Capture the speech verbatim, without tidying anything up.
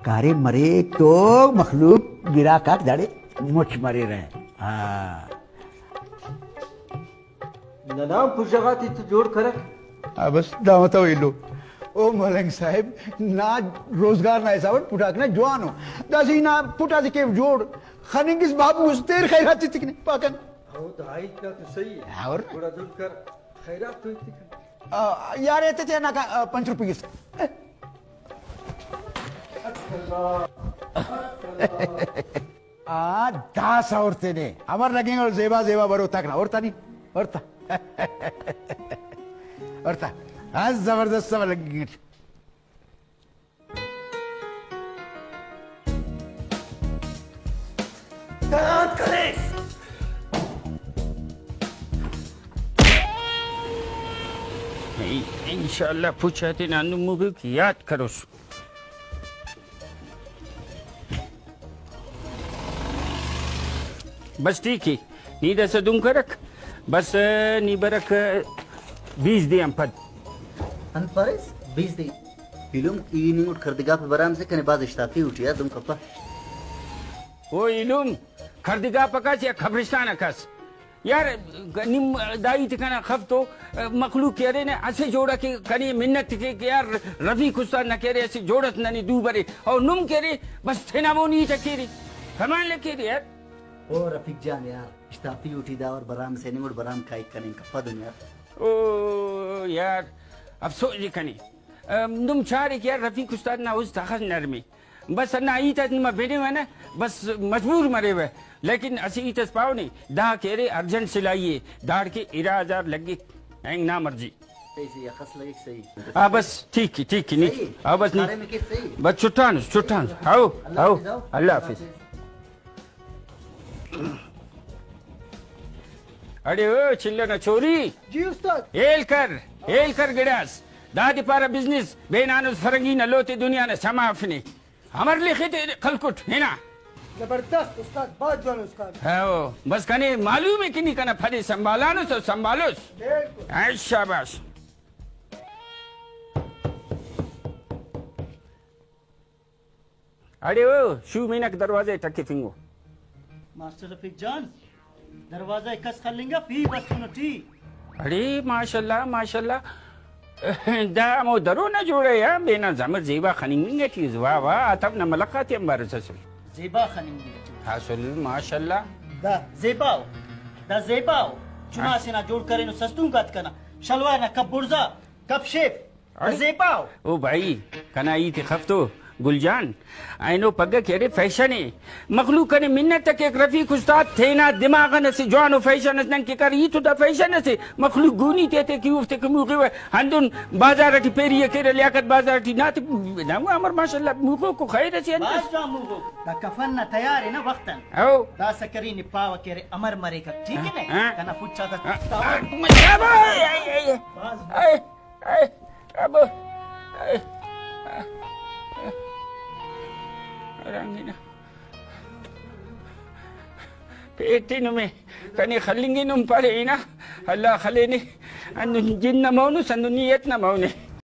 کاریم مریک تو مخلوق گراک آک داڑے مچ مریرہ۔ ہاں۔ ننا ہم پژہ غاتے تو جوڑ کرک۔ آ، بس دا متو ایلو۔ او ملنگ صاحب، نا روزگار نا حساب اٹ پٹاک نا جوان ءُ۔ داسہ ای نا پٹ آتے کیو جوڑ۔ خننگس بابو اس دیر خیرات ایتک نے پاکن۔ ہو، دا ہیت نا تو صحیح ءِ۔ اور؟ گڑا دن کر خیرات تو ایتک۔ آ، یار، ایتے تینا کا، آ، پنچ روپی اس۔ آ، داسہ ہُر تینے۔ امر لگنگ اور زیبا، زیبا برو تک نا۔ ہُرتا نی؟ ہُرتا۔ ہُرتا۔ آ، زبردست امر لگنگ۔ انشاءاللہ پوچھ آتے نا ہندن مبوک یات کروس۔ بس ٹھیک ءِ، نی داسہ دن کرک، بس نی برک بیس دے آن پد۔ انت پاریس؟ بیس دے؟ ایلم، ای نی مٹ کردگاپ برام سے کنے بھاز اشتاپی اٹی آ دن کپہ۔ او ایلم، کردگاپک اس یا قبرستان اک اس؟ یار، نم دا ہیت کنا خف تو، مخلوق کہ ارے نہ اسہ جوڑہ کہ کنے منت کے کہ یار رفیق استاد نہ کہ ارے اسہ جوڑہ ننے دو برے، او نم کہ ارے بس تینا مون ہیت ءِ کیرے، کمال ءِ کیرے یار۔ او رفیق جان یار، اشتاپی اٹی دا اور برام سے نی مٹ برام کائک کننگ کپہ دن یار۔ او یار، افسوس ءِ کنے۔ ام، نم چارے کہ یار رفیق استاد نا است اخس نرمے۔ بس ہندا ہیت آتے نما بنوہ نہ، بس مجبور مریوہ۔ لیکن اسہ ہیت اس پاو نے، دا کہ ارے ارجنٹ سلائی ءِ، داڑکے ارا ہزار لگک، اینگ نا مرضی۔ صحیح، صحیح، اخس لگک، صحیح۔ آ، بس ٹھیک ءِ، ٹھیک ءِ، نی۔ صحیح۔ آ، بس نی۔ کاریم ءِ کیس صحیح۔ بس چھٹانس، چھٹانس۔ ہاؤ، اللہ ہاؤ۔ حافظ، ہاؤ۔ اللہ حافظ۔ اڑے او چلہ نا چوری۔ جی استاد۔ ہیل کر، ہیل کر گڑاس۔ دادے پارہ بزنس، بینانس فرنگی نا لوتے دنیا نا سما افنے۔ امر لختے خلکٹ ہنا۔ زبردست استاد، بھاز جوان استاد۔ ہاؤ، بس کنے معلوم ءِ کہ نی کنا پدے سنبھالانس و سنبھالوس۔ بالکل۔ ہاں، شاباش۔ اڑے او، شومینک دروازہ ءِ ٹکفنگو۔ ماسٹر رفیق جان، دروازہ ءِ کس خلنگ اف، ای بسن ٹی۔ اڑے ماشاءاللہ، ماشاءاللہ۔ دا ہمو درو نا جوڑہ یا، بینا زمر زیبا خننگ ٹی اس۔ واہ واہ، آتم نا ملخ آتے آنبار اس اسل۔ زیبا خننگ ٹی۔ اسل، ماشاءاللہ۔ دا زیبا ءُ، دا زیبا ءُ۔ چنا ہاں۔ سے نا جوڑ کرینو سستونک آتے کنا۔ شلوار نا کپ بڑزا، کپ شیف۔ اڑے؟ زیبا ءُ۔ او بھائی، کنا ہیت ءِ خف تو گل جان، اینو پگہ کہ ارے فیشن ءِ، مخلوق کنے منت ءِ کیک رفیق استاد، تینا دماغ آن اسہ جوانو فیشن اس نن کہ کر، ای تو دا فیشن اسے، مخلوق گونی تیتے کہ اوفتے کہ موغوہ، ہندن بازار ٹی پیری ءِ کیرہ، لیاقت بازار ٹی ناتے، ناگو امر ماشاءاللہ موغوکو خیر اسے انت اس۔ بھاز جوان موغوک۔ دا کفن نا تیار ءِ نا وخت آن۔ او۔ داسہ کرین پاوہ کہ ارے امر مریک، ٹھیک ءِ نا؟ ہاں۔ کنا پچ آتا ہاں۔ بھاز اے، ابا، اے، رنگینا۔ پیٹی نمے کنے خلنگے نم پارے ہنا، اللہ خلینے۔ ہندن جن نا مونس، ہندن نیت نا مونے۔